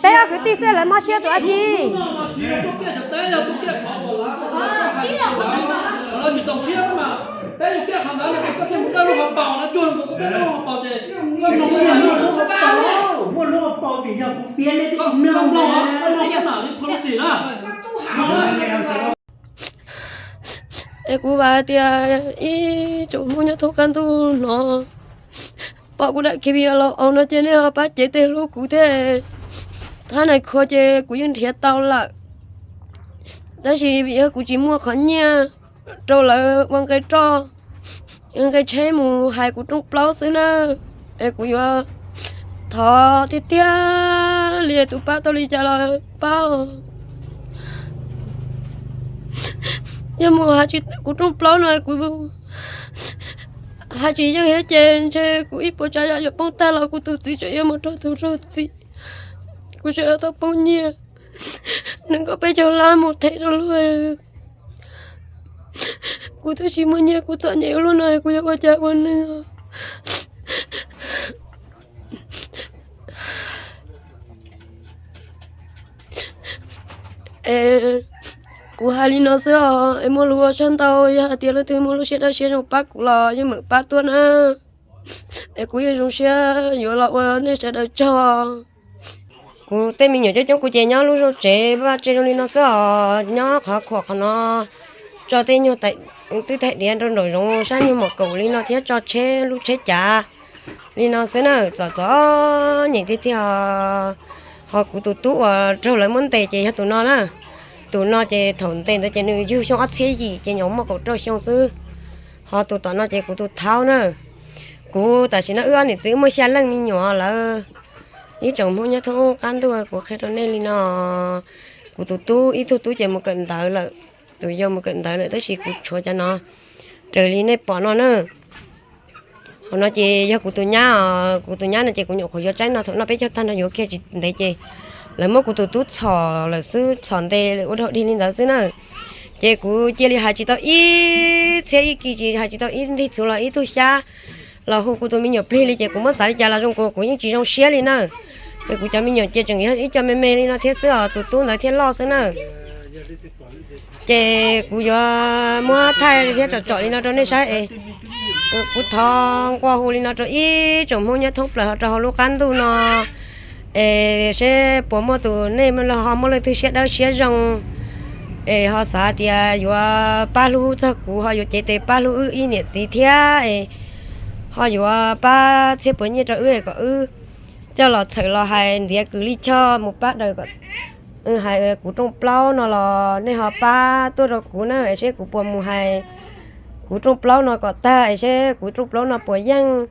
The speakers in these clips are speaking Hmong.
Peb ob kwv tij xwb lawv mob siab tus dab tsi? Es kuv vam tias ib tsoom Hmoob nyob thoob qab ntuj no, pom kuv daim video los no ces nej ho pab cev tes hlub kuv thiab. Thab nais khua ces kuv yeej nrhiav tau lawm, tab sis vim yog kuv tsis muaj qhov nyiaj rau lawv ua nqe roj, ua nqe tsheb mus hais kuv rooj plaub xwb na. Es kuv yuav thov tiag tiag li, tus pab tau li cas los pab. Yog mus hais tsis kuv rooj plaub no kuv hais tsis yeej thiab ces ntshe kuv ib puas tsav yam yuav poob tag los kuv tus txiv tseem yuav mus raug tus raug txim. Kuv tseem yuav tau poob nyiaj nees nkaum peb caug lab mus them rau luag. Kuv twb tsis muaj nyiaj, kuv txom nyem ua luaj no kuv yuav ua cas ua neeg? Es kuv hais li no xwb os, es muaj lus ua tsaug ntau, yog hais tias leej twg muaj lub siab dawb siab zoo pab kuv los yeej meem pab tuaj na. Es kuv yeej zoo siab yuav los ua nej sawv daws tsaug. Kuv tej me nyuam coob coob kuv ces nyob lub zog tsev vaj tse zoo li no xwb os, nyob qhov khuam qhov no, tso tej nyuag twb thaij diav rau nraum zoov sab nyuag mom kaum li no thiab tso tsheb lub tsheb cav li no xwb na, txom txom nyem tiag tiag. Ho kuv tus tub uas raug lawv muab ntes ces yog tus no na. Tus no ces thaum ntes ntawd ces nws yug xyoo ob txhiab yim ces nyuam muaj kaum rau xyoo xwb. Ho tus tom no ces kuv tus thaub na. Kuv tam sim no wb ob niam txiv wb muaj xya leej me nyuam lawm. Ib tsoom Hmoob nyob thoob qab ntuj, kuv qhia rau nej li no, kuv tus tub ib tug tub ces mus kawm ntawv lawm, tus yau mus kawm ntawv lawm tab sis kuv tshuav cov no raws li nej pom no na. Hauv no ces yog kuv tus nyab, kuv tus nyab no ces kuv nyuam qhuav yuav tsaib no thaum noj peb caug tag no yuav kiag tsis ntev ces lawv muab kuv tus tub txhom lawm xwb, txhom ntes ua dhau dig li ntawd xwb na. Ces kuv cia li hais tsis tau ib txhiab ib kis, tsis hais tsis tau ib ntig txhuv los ib tug xyab los hu kuv tus me nyuam plig li ces kuv muab xav li cas los zoo, kuv kuv yeej tsis zoo siab li na. Ces kuv cov me nyuam ces tseem yog ib co me me li no thiab xwb os, tus tub ntawd thiaj loj xwb na. Ces kuv yuav muab thaij thiab tsom tsom li no rau nej saib es kuv thov nqua hu li no rau ib tsoom Hmoob nyob thoob plaws ho rau hauv lub qab ntuj no, es seb puas muaj tus nej ho muaj leej twg siab dawb siab zoo, es ho xav tias yuav pab hlub txog kuv, ho yuav cev tes pab hlub wb ib niam txiv thiab es ho yuav pab txhiab puas nyiaj rau wb es kom wb coj los txhawm los hais ntiav Kws Lij Choj mus pab daws kom hais kuv rooj plaub no los nej ho pab tuaj rau kuv na, es seb kuv puas mus hais kuv rooj plaub no kom tag, es seb kuv rooj plaub no puas yeej,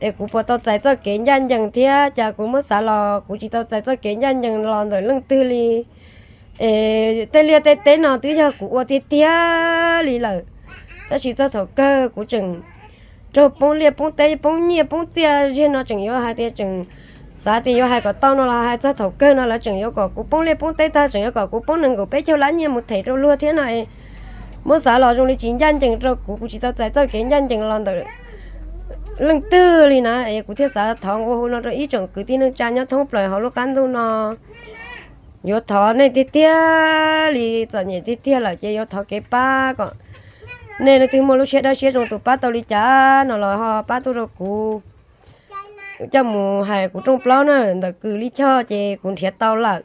es kuv puas tau txais txoj kev ncaj ncees thiab. Cas kuv muab xav los kuv tsis tau txais txoj kev ncaj ncees los ntawm leej twg li. Es tej liaj tej teb no twb yog kuv ua tiag tiag li lawm, tab sis txog thaum kawg kuv tseem raug poob liaj poob teb poob nyiaj poob txiaj ziag no tseem yuav hais tias tseem xav tias yuav hais kom tau no los hais txog thaum kawg no lawv tseem yuav kom kuv poob liaj poob teb tag, tseem yuav kom kuv poob nees nkaum peb caug lab nyiaj mus them rau luag thiab no es muab xav los zoo li tsis ncaj ncees rau kuv, kuv tsis tau txais txoj kev ncaj ncees los ntawm leej twg li na. Es kuv thiaj xav thov nqua hu no rau ib tsoom kwv tij neej tsa nyob thoob plaws hauv lub qab ntuj no, yuav thov nej tiag tiag li, txom nyem tiag tiag lawm ces yuav thov kev pab kom nej leej twg muaj lub siab dawb siab zoo tus pab tau li cas no los ho pab tuaj rau kuv coj mus hais kuv rooj plaub na. Ntawm Kws Lij Choj ces kuv nrhiav tau lawm,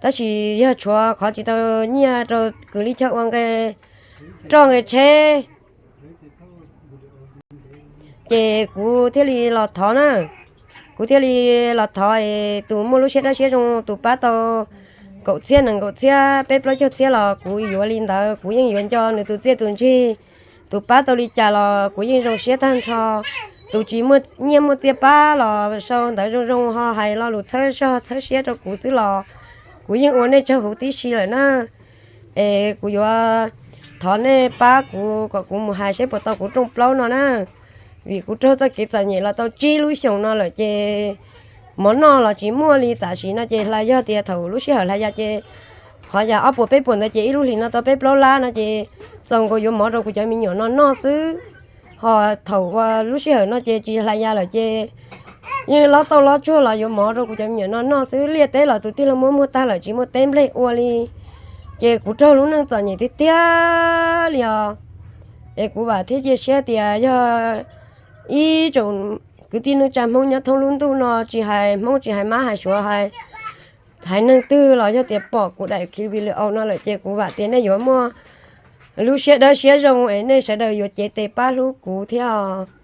tab sis yog tshuav qhov tsis tau nyiaj rau Kws Lij Choj ua nqe roj nqe tsheb. Ces kuv thiaj li los thov na, kuv thiaj li los thov es tus muaj lub siab dawb siab zoo tus pab tau kaum txhiab nees nkaum txhiab peb plaub caug txhiab los kuv yuav li ntawd, kuv yeej yuav nco nws tus txiaj tus ntsig. Tus pab tau li cas los kuv yeej zoo siab tag nrho. Tus tsis muaj nyiaj muaj txiaj pab los sau ntawv zoo zoo ho hais lo lus txhawb zog txhawb siab rau kuv xwb los kuv yeej ua nej tsaug huv tib si lawm na. Es kuv yuav thov nej pab kuv kom kuv mus hais seb puas tau kuv rooj plaub no na, vim kuv raug txoj kev txom nyem los tau tsib lub xyoos no lawm ces mov noj los tsis muaj li tam sim no ces hla yog tias thaum lub sij hawm hla yas ces qhov yas ob puas peb puas ntawd ces ib lub hlis no tau peb plaub lab no ces txaus nkaus yuav mov rau kuv cov me nyuam no noj xwb. Ho thaum uas lub sij hawm no ces tsis hla yas lawm ces yeej lob tauj lob tsuag los yuav mov rau kuv cov me nyuam no noj xwb. Liaj teb los tus tij laug muab muag tag lawm tsis muaj teb nplej ua li. Ces kuv raug lub neej txom nyem tiag tiag li os. Es kuv vam thiab cia siab tias yog ib tsoom kwv tij neej tsa Hmoob nyob thoob lub ntuj no, tsis hais Hmoob tsis hais Mab hais Suav hais haiv neeg twg los yog tias pom kuv daim clip video no lawm ces kuv vam tias nej yuav muaj lub siab dawb siab zoo es nej sawv daws yuav cev tes pab hlub kuv thiab os.